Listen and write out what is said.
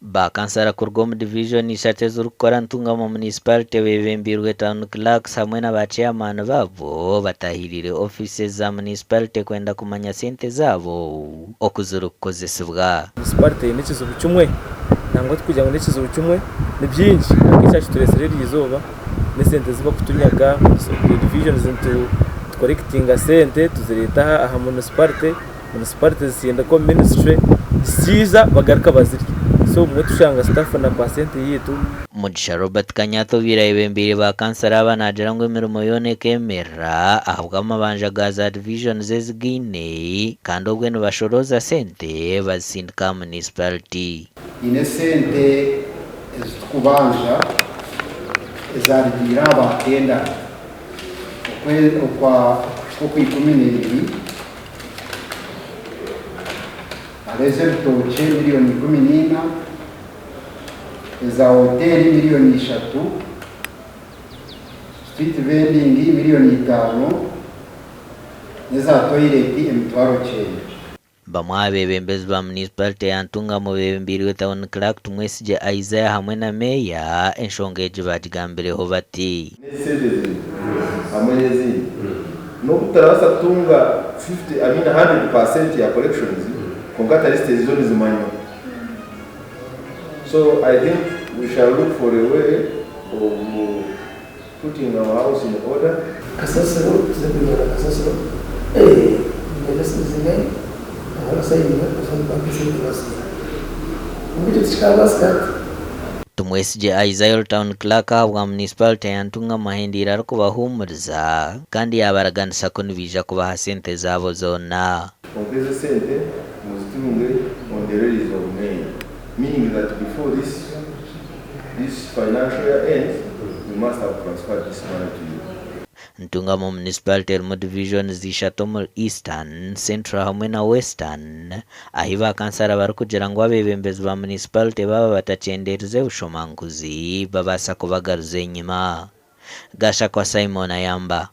Ba kansara kuruga omu divijoni ishatu ezirikukora Ntungamo Municipality bebembeirwe Town Clerks hamwe na ba chairman baabo batahiriire ofiisi za Municipality kwenda kumanya sente zaabo oku zirikukozesibwa. Municipality eine ekizibu kimwe nangwa tikugira ngu n'ekizibu kimwe ni bingi kwonka ekyakitureetsire eri izooba n'esente ezi barikutunyaga divisions nitukorekitinga sente tuzireeta aha municipality. Municipality zitsindika omu ministry zikiija bagaruka bazirya so obumwe tushanga tutafuna percent yaitu. Mugisha Robert Kanyata obaire ayebembeire ba kansara aba naagira ngu emirimo yoona ekemerera ahabw'amabanja ga za divisions ezi gaine kandi obwe nibashorooza sente bazitsindika aha municipality. Haine esente ezi turikubanja ezarugiire aha ba tendara okwa Okwikumineibiri. Hariho ez'ebitookye miriyoni 14, eza hoteeri miriyoni ishatu, street vending miriyoni itaano n'eza toyireti emitwaro kyenda. Bamwe aha beebembezi ba munisiparite ya Ntungamo beebembeirwe Town Clerk Tumwesigye Isaiah hamwe na Meeya, enshonga egi baagigambireho bati. N'esente zinu hamwe n'ezindi n'obu tutarabaasa kutunga 50 I mean 100% ya collections kwonka at least ezo nizimanywa so I think we shall look for a way of putting our house in order. Kasasiro tuze kunyora kasasiro eh mbere zine abasayinga Omu ekyo tikikabaasika hati. Tumwesigye Isaiah Town Clerk ahabwa Munisiparite ya Ntungamo ahendeire arikubahuumuriza kandi yaabaraganisa ku nibaija kubaha sente zaabo zoona. Kwonka ezo sente muzitunge on the release of May, meaning that before this this financial year ends, we must have transferred this money to you. Ntungamo Municipality erimu divisions ishatu omuri Eastern, Central hamwe na Western ahi ba kansara barikugira ngu abeebembezi ba municipality baaba batakyendeerize bushomankuzi babaasa kubagaruza enyima. Gashakwa Simon ayamba.